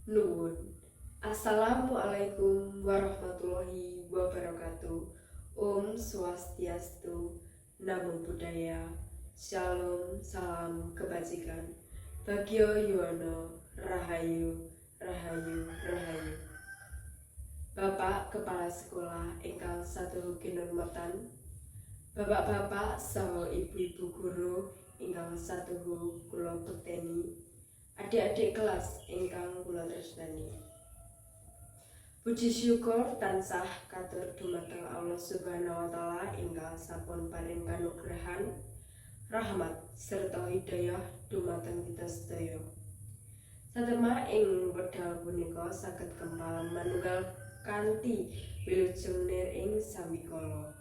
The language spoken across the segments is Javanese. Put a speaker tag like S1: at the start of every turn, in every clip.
S1: Nuwun. Assalamualaikum warahmatullahi wabarakatuh. Om Swastiastu, Namo Buddhaya, Shalom, salam kebajikan. Bagyo Yuwono, Rahayu, Rahayu, Rahayu. Bapak Kepala Sekolah ingkang satuhu kinurmatan, bapak-bapak saha ibu-ibu guru ingkang satuhu kula bekteni, adik-adik kelas ingkang kula tresnani. Puji syukur tansah katur dumateng Allah Subhanahu wa Taala ingkang sampun paring kanugrahan, rahmat, serta hidayah dumateng kita sedaya. Satemah ing wekdal punika saged kempal manunggal kanthi wilujeng nir ing sambikala.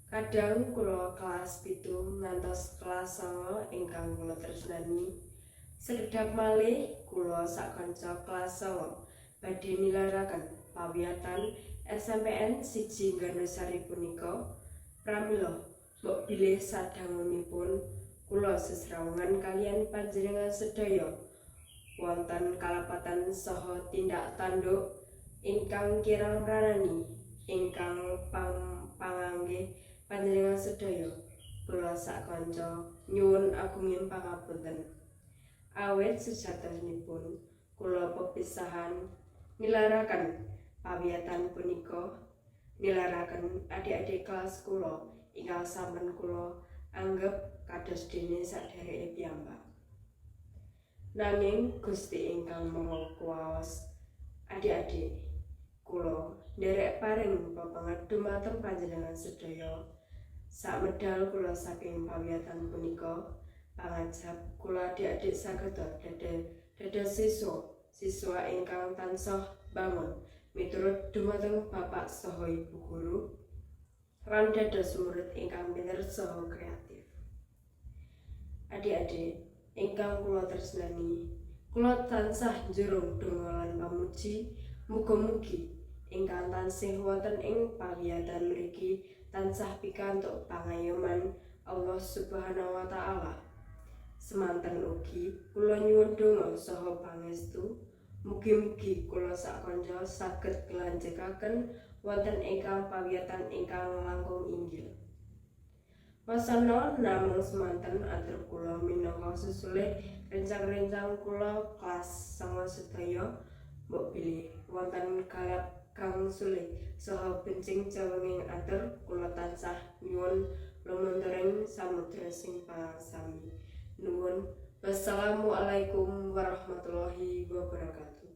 S1: Kadang kula kelas 7 ngantos kelas 9 ingkang kula tresnani, sekedhap malih kula sakanca kelas 9 badhe nilaraken pawiyatan SMPN 1 Gandusari punika. Pramila mbok bilih sadangunipun kula sesrawungan kaliyan panjenengan sedaya wonten kalepatan saha tindak tanduk ingkang kirang pranani ingkang panganggih panjenengan sedaya, kula sakanca nyuwun agunging pangapunten. Awit sejatosipun kula pepisahan nilaraken pawiyatan punika, nilaraken adik-adik kelas kula ingkang sampun kula anggep kados dene sadhereke piyambak. Nanging Gusti ingkang Maha Kuwaos, adik-adik, kula nderek paring pepenget dumateng panjenengan sedaya. Samedal kula saking pawiyatan punika, pangajap kula adik-adik saged dados siswa siswa ingkang tansah bangun miturut dumateng bapak saha ibu guru lan dados murid ingkang pinter saha kreatif. Adik-adik ingkang kula tresnani, kula tansah njurung donga lan pamuji muga-mugi ingkang tansih wonten ing pawiyatan mriki tansah pikantuk pangayoman Allah Subhanahu wa Taala. Semanten ugi kula nyuwun donga saha pangestu, mugi-mugi kula sakanca saged nglanjekaken wonten ingkang pawiyatan ingkang langkung inggil. Wasana namung semanten atur kula minangka sesulih rencang-rencang kula kelas 9 sedaya. Mbok bilih wonten kalap kangsulih saha bencing cewenging atur, kula tansah nyuwun lumunturing samudra sing pangaksami. Nuwun. Wassalamualaikum warahmatullahi wabarakatuh.